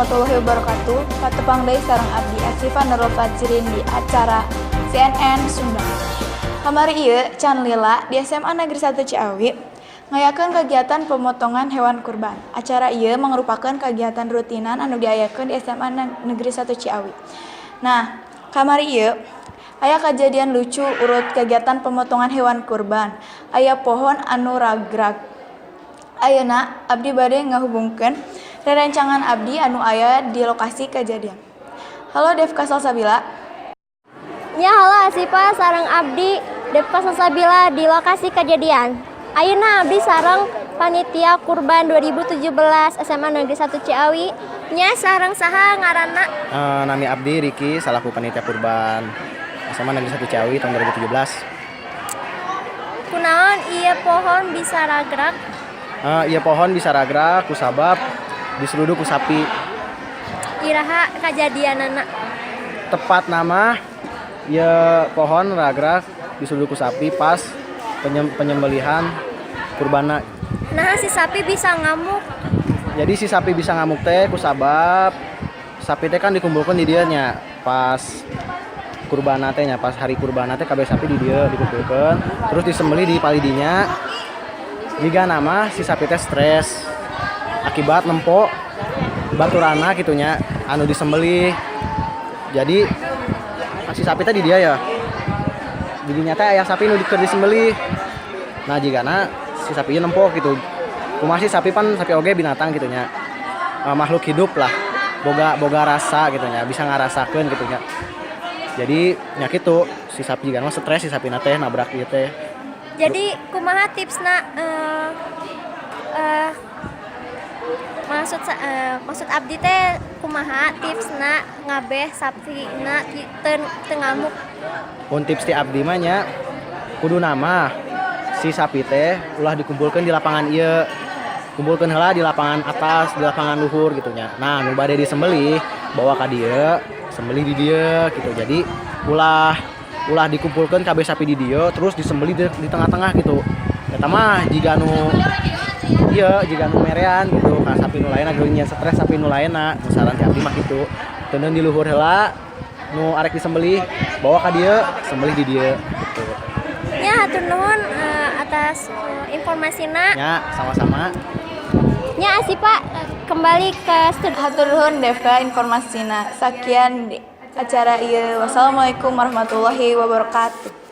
Warahmatullahi wabarakatuh. Patepang deui sareng abdi, Asifa Nurul Fajrin, di acara CNN Sunda. Kamari ieu can lila di SMA Negeri 1 Ciawi ngayakeun kegiatan pemotongan hewan kurban. Acara ieu mangrupakeun kegiatan rutinan anu diayakeun di SMA Negeri 1 Ciawi. Nah, kamari ieu aya kejadian lucu urut kegiatan pemotongan hewan kurban. Aya pohon anu ragrag. Ayeuna abdi bade ngahubungkeun rerencangan abdi anu aya di lokasi kejadian. Halo, Devka Salsabila. Ya, halo Asifa, sareng abdi, Devka Salsabila, di lokasi kejadian. Ayeuna abdi sareng panitia kurban 2017 SMA Negeri 1 Ciawi. Nya, sareng saha ngaranna? Nami abdi Riki, salaku panitia kurban SMA Negeri 1 Ciawi tahun 2017. Kunaon ieu pohon bisa ragrag? Ieu pohon bisa ragrag kusabab diseruduk ku sapi. Iraha kajadianana? Tepatna mah ieu pohon ragrag diseruduk ku sapi pas penyembelihan kurbana. Nah, si sapi bisa ngamuk? Jadi si sapi bisa ngamuk teh kusabab sapi teh kan dikumpulkan di dieu nya pas kurbana teh nya, pas hari kurbana teh kabeh sapi di dieu dikumpulkan, terus disembelih di palidinya. Jigana mah si sapi teh stres akibat nempo baturanna gitu nya anu disembelih. Jadi si sapi teh di dieu ya, di dinya teh aya sapi nu keur disembelih. Nah, jigana si sapi nempo gitu. Kumaha sih, sapi pan sapi oge binatang gitu nya. Makhluk hidup lah, boga boga rasa gitu nya, bisa ngarasakeun gitu nya. Jadi nya kitu, si sapi jigana mah stres, si sapi teh nabrak ieu teh. Jadi kumaha tipsna, maksud abdi teh kumaha tipsna ngabeh sapina teu ngamuk? Mun tips ti abdi mah nya, kuduna mah si sapi teh ulah dikumpulkan di lapangan ieu, kumpulkeun heula di lapangan atas, di lapangan luhur gitu nya. Nah, nu bade disembelih bawa ka dieu, sembelih di dieu gitu. Jadi ulah ulah dikumpulkan kabeh sapi di dieu, terus disembelih di tengah-tengah gitu. Eta mah jiga nu ieu, jiga nu merean gitu ka sapi nu lainna, geuning stres sapi nu lainna. Nu saran ti abdi mah kitu, teundeun di luhur heula, nu arek disembelih bawa ka dieu, sembelih di dieu gitu. Ya, hatur nuhun atas informasina. Ya, sama-sama. Nya Asifa, kembali ke studio. Hatur nuhun, Devka, informasina. Sakian di acara ieu. Wassalamualaikum warahmatullahi wabarakatuh.